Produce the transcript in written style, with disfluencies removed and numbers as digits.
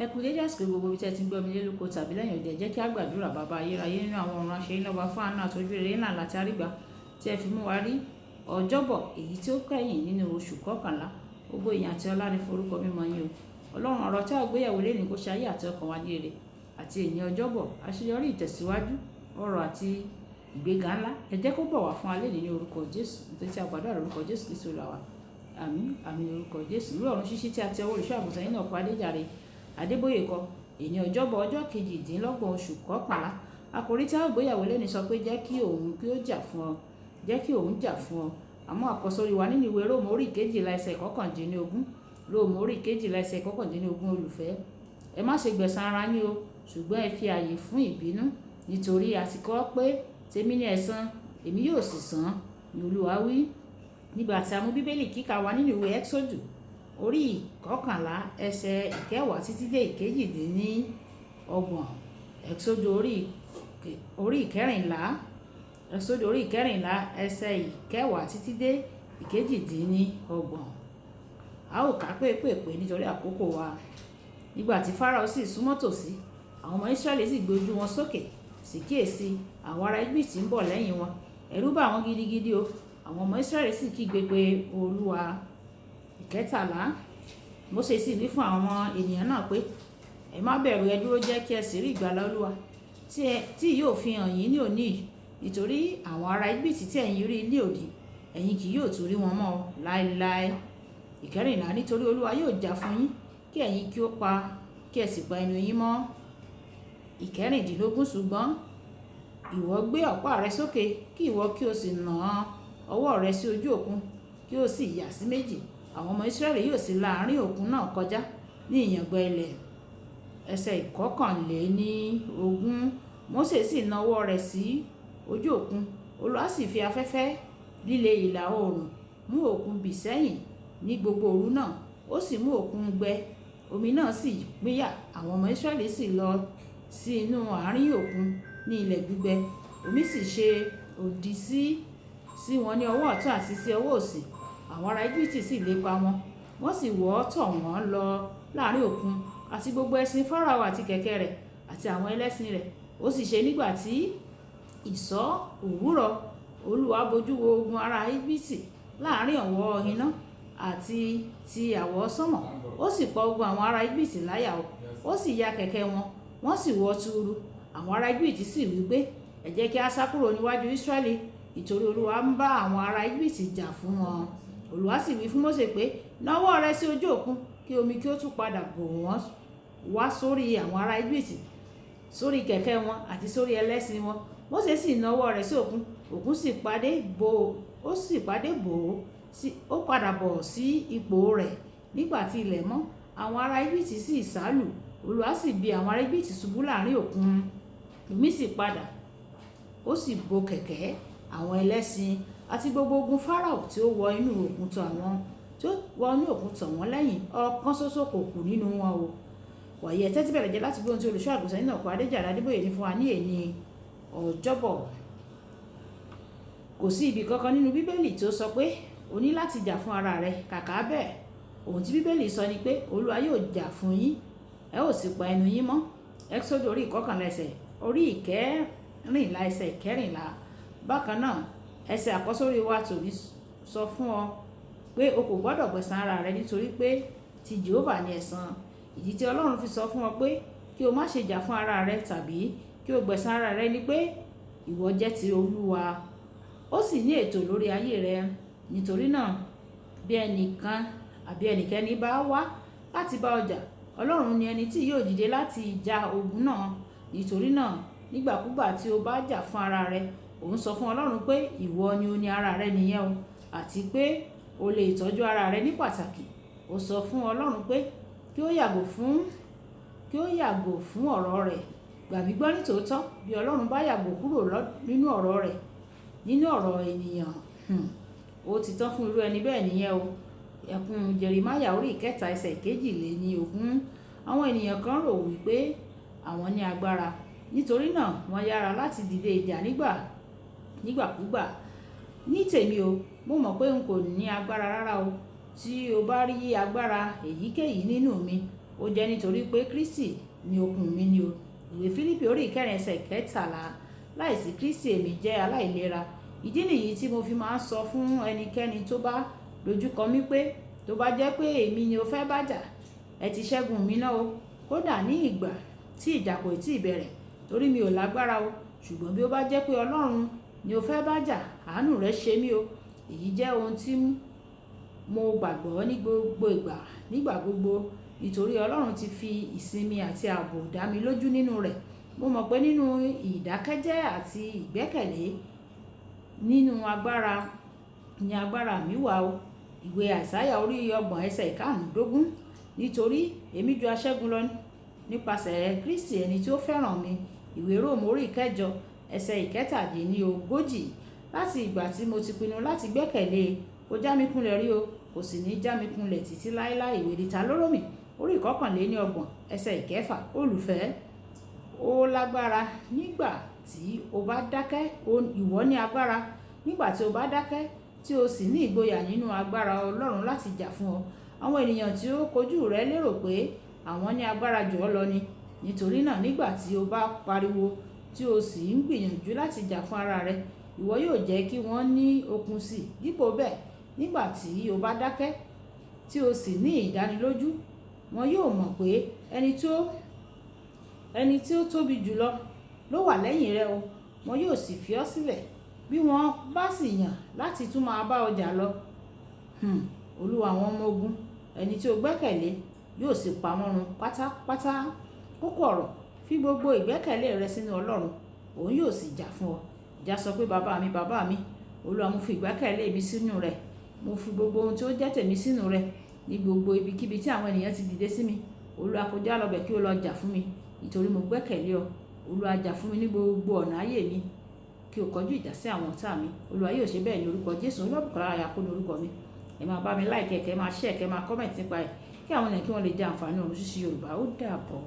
Ẹ kú dédé àsìkò gbogbo ibi tí ẹ ti ń gbọ́ mi lé lóko tàbí lẹ́yìn òde. Ẹ jẹ́ kí a gbàdúrà. Bàbá ayérayé nínú àwọn ọ̀run, aṣeyín lọ́ba fún àánú àti ojú rere ńlá àti àrígbà tí ẹ fi mú wa rí Ọjọ́bọ̀ èyí tí ó kẹ́yìn nínú oṣù kọkànlá. Gbogbo ìyìn àti ọlá ní forúkọ mímọ́ yín o. Ọlọ́run, ọ̀rọ̀ tí a gbéyẹ̀wò lénìí kó ṣe ayé àti ọkàn wa ní rere àti èní Ọjọ́bọ̀, àṣeyọrí, ìtẹ̀síwájú, ọrọ̀ àti ìgbéga ńlá. Ẹ jẹ́ kó bọ̀ wá fún wa lénìí ní orúkọ Jésù. Nítorí tí a gbàdúrà lórúkọ Jésù Kristi Olúwa wa. Àmín, àmín ní orúkọ Jésù. Ìwé ọ̀run ṣíṣí tí a ti ọwọ́ olùṣọ́ àgùntàn yín náà kọ Adéjàre Adébóyè kọ. Èní Ọjọ́bọ̀, ọjọ́ 28 oṣù kọkànlá. Àkòrí tí a gbéyẹ̀wò lénìí sọ pé jẹ́ kí òun kí ó jà fún ọ. Jẹ́ kí òun jà fún ọ. Àmọ́ àkọ́sórí wa nínú ìwé Róòmù orí 12 ẹsẹ̀ 19. Róòmù orí 12 ẹsẹ̀ 19. Olùfẹ́, ẹ má ṣe gbẹ̀san ara yín o, ṣùgbọ́n ẹ fi ààyè fún ìbínú, nítorí a ti kọ pé tèmi ni ẹ̀san, èmi yóò sì san, ní Olúwa wí. Nígbà tí a mú Bíbélì kíkà wa nínú ìwé Ẹ́xódù orí 11 ẹsẹ̀ 10 títí dé 28. Ẹ́xódù orí 14, Ẹ́xódù orí 14 ẹsẹ̀ 10 títí dé 28. A ó kà pépèpé nítorí àkókò wa. Nígbà tí Fáráò sì súnmọ́ tòsí, àwọn ọmọ Israẹli sì gbé ojú wọn sókè, sì kíyèsi, àwọn ará Ejibiti ń bọ̀ lẹ́yìn wọn. Ẹ̀rù bà wọ́n gidigidi o. Àwọn ọmọ Israẹli sì kígbe pé Olúwa. 13. Mósè sì wí fún àwọn ènìyàn náà pé, ẹ má bẹ̀rù, ẹ dúró jẹ́ kí ẹ sì rí ìgbàlà Olúwa tí yóò fi hàn yín ní òní yìí. Nítorí àwọn ará Ejibiti tí ẹ̀yin rí ní òní, ẹ̀yin kì yóò tún rí wọn mọ́ láéláé. 14. Nítorí Olúwa yóò jà fún yín, kí ẹ̀yin kí ó pa, kí ẹ sì pa ẹnu yín mọ́. 16. Ṣùgbọ́n ìwọ gbé ọ̀pá rẹ sókè, kí ìwọ kí o sì nà ọwọ́ rẹ sí ojú òkun, kí ó sì yà sí méjì. Àwọn ọmọ Israẹli yóò sì la àárín òkun náà kọjá ní ìyàngbẹ ilẹ̀. Ẹsẹ̀ 21. Mósè sì na ọwọ́ rẹ̀ sí ojú òkun. Olúwa sì fi afẹ́fẹ́ líle ìlà oòrùn mú òkun bì sẹ́yìn ní gbogbo òru náà. Ó sì mú òkun gbẹ. Omi náà sì pínyà. Àwọn ọmọ Israẹli sì lọ sí inú àárín òkun ní ilẹ̀ gbígbẹ. Omi sì ṣe odi sí wọn ní ọwọ́ ọ̀tún àti sí ọwọ́ òsì. Àwọn ará Ejibiti sì lépa wọn. Wọ́n sì wọ́ tọ̀ wọ́n lọ láàrín òkun, àti gbogbo ẹṣin Fáráò àti kẹ̀kẹ́ rẹ̀ àti àwọn ẹlẹ́ṣin rẹ̀. Ó sì ṣe nígbà tí ìsọ̀ òwúrọ̀, Olúwa bojú wo ogun ará Ejibiti láàrín ọ̀wọ́ iná àti ti àwọsánmọ̀. Ó sì pa ogun àwọn ará Ejibiti láyà o. Ó sì ya kẹ̀kẹ́ wọn, wọ́n sì wọ́ tuuru. Àwọn ará Ejibiti sì wí pé, ẹ jẹ́ kí a sá kúrò níwájú Israẹli, nítorí Olúwa ń bá àwọn ará Ejibiti jà fún wọn. Olúwa sì wí fún Mósè pé, na ọwọ́ rẹ sí ojú òkun, kí omi kí ó tún padà bò wọ́n wá sórí àwọn ará Ejibiti, sórí kẹ̀kẹ́ wọn àti sórí ẹlẹ́ṣin wọn. Mósè sì na ọwọ́ rẹ̀ sí òkun, òkun sì padé bò, ó sì padé bò ó, ó padà bọ̀ sí ipò rẹ̀ nígbà tí ilẹ̀ mọ́. Àwọn ará Ejibiti sì sálù. Olúwa sì bi àwọn ará Ejibiti ṣubú láàrín òkun. Omi sì padà, ó sì bo kẹ̀kẹ́, àwọn ẹlẹ́ṣin àti gbogbo ogun Fáráò tí ó wọ inú òkun tọ̀ àwọn, tí ó wọ inú òkun tọ̀ wọ́n lẹ́yìn. Ọ̀kan ṣoṣo kò kù nínú wọn o. Wàyí, ẹ tẹ́tí bẹ̀rẹ̀ jẹ́ láti gbọ́ ohun tí olùṣọ́ àgùntàn yín náà kọ Adéjàre Adébóyè ní fún wa ní èní Ọjọ́bọ̀. Kò sí ibi kankan nínú Bíbélì tí ó sọ pé o ní láti jà fún ara rẹ. Kàkà bẹ́ẹ̀, ohun tí Bíbélì sọ ni pé Olúwa yóò jà fún yín, ẹ ó sì pa ẹnu yín mọ́. Ẹ́xódù orí 11 ẹsẹ̀ orí 14 ẹsẹ̀ 14. Bákan náà, ẹsẹ̀ àkọ́sórí wa tòní sọ fún ọ pé o kò gbọdọ̀ gbẹ̀san ara rẹ, nítorí pé ti Jèhófà ni ẹ̀san. Ìdí tí Ọlọ́run fi sọ fún ọ pé kí o má ṣe jà fún ara rẹ tàbí kí o gbẹ̀san ara rẹ ni pé ìwọ jẹ́ ti Olúwa. Ó sì ní ètò lórí ayé rẹ. Nítorí náà, bí ẹnìkan àbí ẹnikẹ́ni bá wá láti bá ọ jà, Ọlọ́run ni ẹni tí yóò dìde láti ja ogun náà. Nítorí náà, nígbàkúgbà tí o bá jà fún ara rẹ, ò ń sọ fún Ọlọ́run pé ìwọ ni ó ní ara rẹ nìyẹn o, àti pé o lè tọ́jú ara rẹ ní pàtàkì. Ó sọ fún Ọlọ́run pé kí ó yàgò fún ọ̀rọ̀ rẹ̀. Gbà mí gbọ́ nítòótọ́, bí Ọlọ́run bá yàgò kúrò nínú ọ̀rọ̀ rẹ̀, nínú ọ̀rọ̀ ènìyàn, ó ti tán fún irú ẹni bẹ́ẹ̀ nìyẹn o. Ẹkún Jeremáyà orí 3 ẹsẹ̀ 22. Àwọn ènìyàn kan rò wípé àwọn ní agbára, nítorí náà wọ́n yára láti dìde ìjà nígbàkúgbà. Ní tèmi o, mo mọ̀ pé n kò ní agbára rárá o. Tí o bá rí agbára èyíkéyìí nínú mi, Ó jẹ́ nítorí pé Kristi ni okun mi ni o. Ìwé Fílípì orí 4 ẹsẹ̀ 13. Láìsí Kristi èmi jẹ́ aláìlera. Ìdí nìyí tí mo fi máa ń sọ fún ẹnikẹ́ni tó bá dojúkọ mí pé tó bá jẹ́ pé èmi ni o fẹ́ bá jà, ẹ ti ṣẹ́gun mi náà o. Kódà ní ìgbà tí ìjà kò tíì bẹ̀rẹ̀, torí mi ò lágbára o. Ṣùgbọ́n bí ó bá jẹ́ pé Ọlọ́run ni o fẹ́ bá jà, àánú rẹ̀ ṣe mí o. Èyí jẹ́ ohun tí mo gbàgbọ́ ní gbogbo ìgbà, nígbà gbogbo. Nítorí Ọlọ́run ti fi ìsinmi àti ààbò dá mi lójú nínú rẹ̀. Mo mọ̀ pé nínú ìdákẹ́jẹ́ àti ìgbẹ́kẹ̀lé nínú agbára ni agbára mi wà o. Ìwé Àìsáyà orí 30 ẹsẹ̀ 15. Nítorí èmi ju aṣẹ́gun lọ nípasẹ̀ Kristi ẹni tí ó fẹ́ràn mi. Ìwé Róòmù orí 8 ẹsẹ̀ 37. Láti ìgbà tí mo ti pinnu láti gbẹ́kẹ̀lé, kò já mi kulẹ̀ rí o, kò sì ní já mi kulẹ̀ títí láéláé. Ìwé Deuteronomy orí 31 ẹsẹ̀ 6. Olùfẹ́, ó lágbára nígbà tí o bá dákẹ́. Ìwọ ní agbára nígbà tí o bá dákẹ́, tí o sì ní ìgboyà nínú agbára Ọlọ́run láti jà fún ọ. Àwọn ènìyàn tí ó kojú rẹ lérò pé àwọn ní agbára jù ọ́ lọ ni. Nítorí náà nígbà tí o bá pariwo tí o sì ń gbìyànjú láti jà fún ara rẹ, ìwọ yóò jẹ́ kí wọ́n ní okun sí i. Dípò bẹ́ẹ̀, nígbà tí o bá dákẹ́ tí o sì ní ìdánilójú, wọn yóò mọ̀ pé ẹni tí ó tóbi jù lọ ló wà lẹ́yìn rẹ o. Wọn yóò sì fi ọ́ sílẹ̀. Bí wọ́n bá sì yàn láti tún máa bá ọ jà lọ, Olúwa àwọn ọmọ ogun, ẹni tí o gbẹ́kẹ̀lé yóò sì pa wọ́n run pátápátá. Kókó ọ̀rọ̀, fi gbogbo ìgbẹ́kẹ̀lé rẹ sínú Ọlọ́run, òun yóò sì jà fún ọ. Ìjà sọ pé bàbá mi, bàbá mi, Olúwa, mo fi ìgbẹ́kẹ̀lé mi sínú rẹ. Mo fi gbogbo ohun tí ó jẹ́ tèmi sínú rẹ. Ní gbogbo ibikíbi tí àwọn ènìyàn ti dìde sí mi, Olúwa kọjá lọ bẹ̀ kí o lọ jà fún mi. Nítorí mo gbẹ́kẹ̀lé ọ. Olúwa jà fún mi ní gbogbo ọ̀nà ayé mi, kí o kọjú ìjà sí àwọn ọ̀tá mi. Olúwa yóò ṣe bẹ́ẹ̀ ní orúkọ Jésù. Olúwabùkọ́lá Ayako ní orúkọ mi. Ẹ máa bá mi like, kẹ́ máa share, kẹ́ máa comment nípa ẹ̀, kí àwọn ènìyàn kí wọ́n lè jẹ àǹfààní ohun ṣíṣe Yorùbá. Ó dàbọ̀.